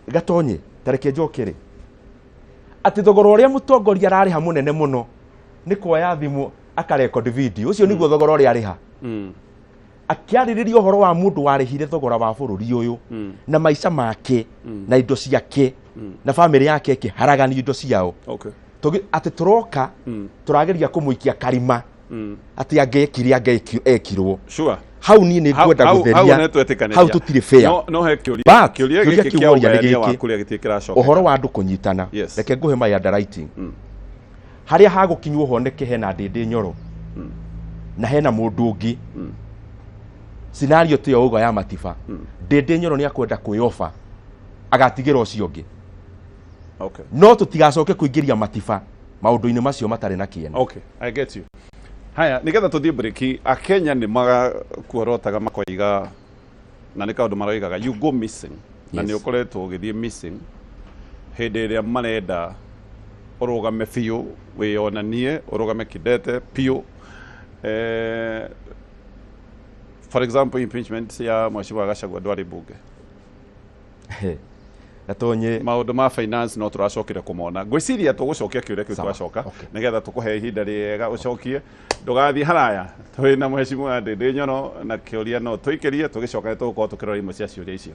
Gatonye tareke njokere atĩ thogora ũrĩa mũtongoria ararĩha mũnene mũno nĩ kuoya thimũ akarecord video, ũcio nĩguo thogora ũrĩa arĩha. Akĩarĩrĩria ũhoro wa mũndũ warĩhire thogora wa bũrũri ũyũ na maica make na indo ciake na bamĩrĩ yake ĩkĩharaganio indo ciao. Atĩ tũroka tũrageria kũmũikia karima atĩ angĩekire angĩekirwo. Hau niĩ nĩ ngwenda Hau gũtheria. Nĩ twetĩkanĩria. Hau tũtirĩ fair. No he kĩũria. But, kĩũria kĩũria gĩkĩ kĩu kĩa woria nĩ ũgayania gĩkĩ. wa kũrĩa gĩtirĩ kĩracoka. Ũhoro wa andũ kũnyitana. Reke ngũhe my underwriting harĩa hagũkinywo honeke hena Ndĩndĩ Nyoro na hena mũndũ ũngĩ. Scenario tiyo ũgo ya Matiba. Ndĩndĩ Nyoro nĩ akwenda kwĩoba agatigĩra ũcio ũngĩ. No tũtigacoke kũingĩria Matiba maũndũ-inĩ macio matarĩ na kĩene. Okay, I get you. Haya, nigetha tũthiĩ break, Akenya nĩ magakuorotaga makoiga na nĩ kaũndũ maroigaga you go missing na nĩ ũkoretwo ũgĩthiĩ missing hĩndĩ ĩrĩa marenda ũrũgame biũ, wĩyonanie, ũrũgame kidete biũ. For example, impeachment ya Mheshimiwa Gachagua ndwarĩ bunge. Gatonye. Maũndũ ma finance no tũracokire kũmona. Ngwĩciria tũgũcokia kĩũria kĩu Sawa. twacoka Okay. nĩgetha tũkũhe ihinda rĩega ũcokie. Ndũgathiĩ haraya, twĩ na Mheshimiwa Ndĩndĩ Nyoro na kĩũria no tũikĩrie. Tũgĩcoka nĩ tũgũkorwo tũkĩrora imwe cia ciũria icio.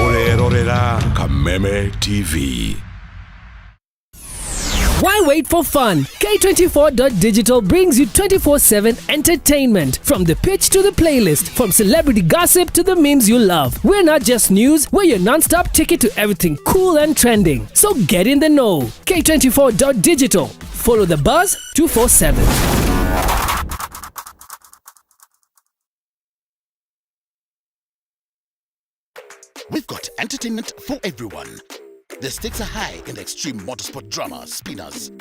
Ũrerorera Kameme TV. Why wait for fun? K24.digital brings you 24/7 entertainment. From the pitch to the playlist, from celebrity gossip to the memes you love. We're not just news, we're your non stop ticket to everything cool and trending. So get in the know. K24.digital. Follow the buzz 247. We've got entertainment for everyone. The stakes are high in the extreme motorsport drama Spinners.